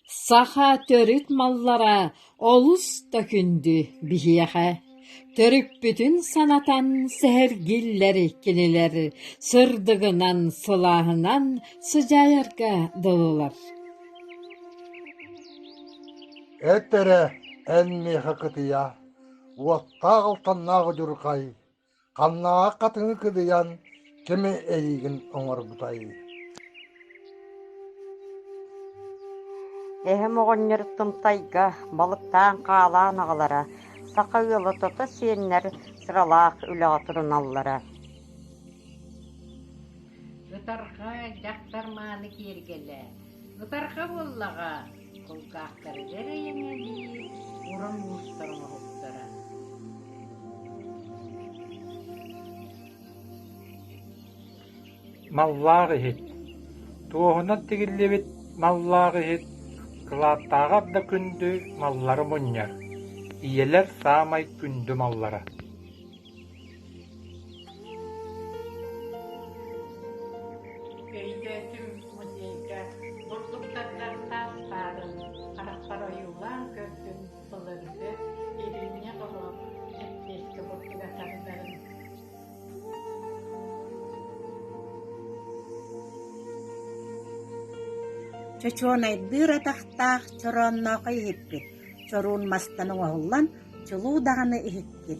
Саха төрүт маллара олус да күндү биһиэхэ. Төрүппүтүн санатан сэһэргииллэр кинилэр сырдыгынан, сылааһынан сыдьаайарга дылылар. Эт эрэ, эн миэхэ кытыйа, уоттаах алтаннаах удьурхай, Ханнааҕы хатыҥы кыдыйан, ким эйигин оҥорбутай? Эһэм оҕонньор тымтайга балыктаан хаалаан аҕалара, саха ыала тото сиэннэр сыралаах үлэҕэ туруналлара. Ытарҕа дьахтар мааны киэргэлэ, ытарҕа буоллаҕа, кулгаахтарыгар эйэҥэлиир уран уустар оҥоһуктара. Маллаах иһит Туоһунан тигиллибит маллаах иһит кылааттааҕар да күндү маллары мунньар, ийэлэр саамай күндү маллара. Өйдөөтүм музейга бурдуктардар таас баарын харахпар ойуулаан көрдүм былыргы иринньэх оҕо лэппиэскэ бурдуга тардарын. Чочуонайдыыр атахтаах чороонноохо иһиппит, чоруун мастан оҥоһуллан чулуу даҕаны иһиккин.